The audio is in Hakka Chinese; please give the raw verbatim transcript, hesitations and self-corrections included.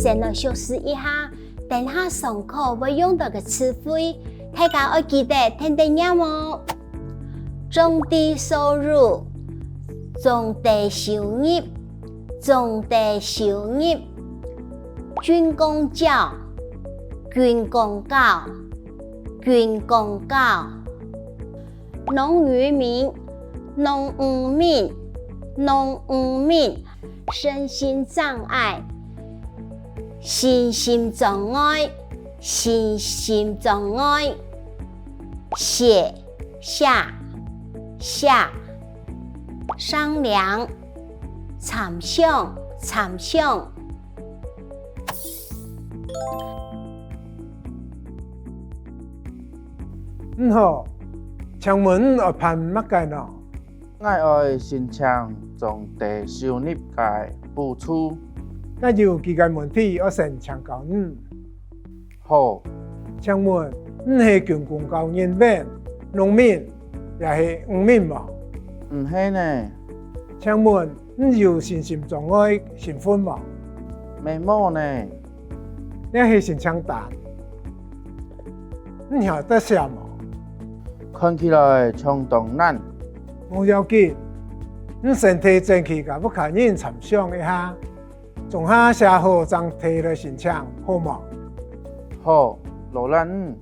先來熟識一下，等下上課會用到个詞彙，大家愛記得跈等唸哦。中低收入，中低收入，中低收入。軍公教，軍公教，軍公教。農漁民，農漁民，農漁民。身心障礙，身心障礙，身心障礙。寫，寫，寫。商量，參詳，參詳。你好，請問你愛辦麼个呢？𠊎愛申請中低收入个補助。𠊎有幾个問題愛先請教你。 好。請問，你係軍公教人員、農民，也係漁民無？毋係呢。請問，你有身心障礙身份無？乜無呢。這係申請單，你曉得寫無？看起來相當難。無要緊，你先提轉去佮屋下人參詳一下。 總下寫好正提來申請，好無？好，勞瀝你。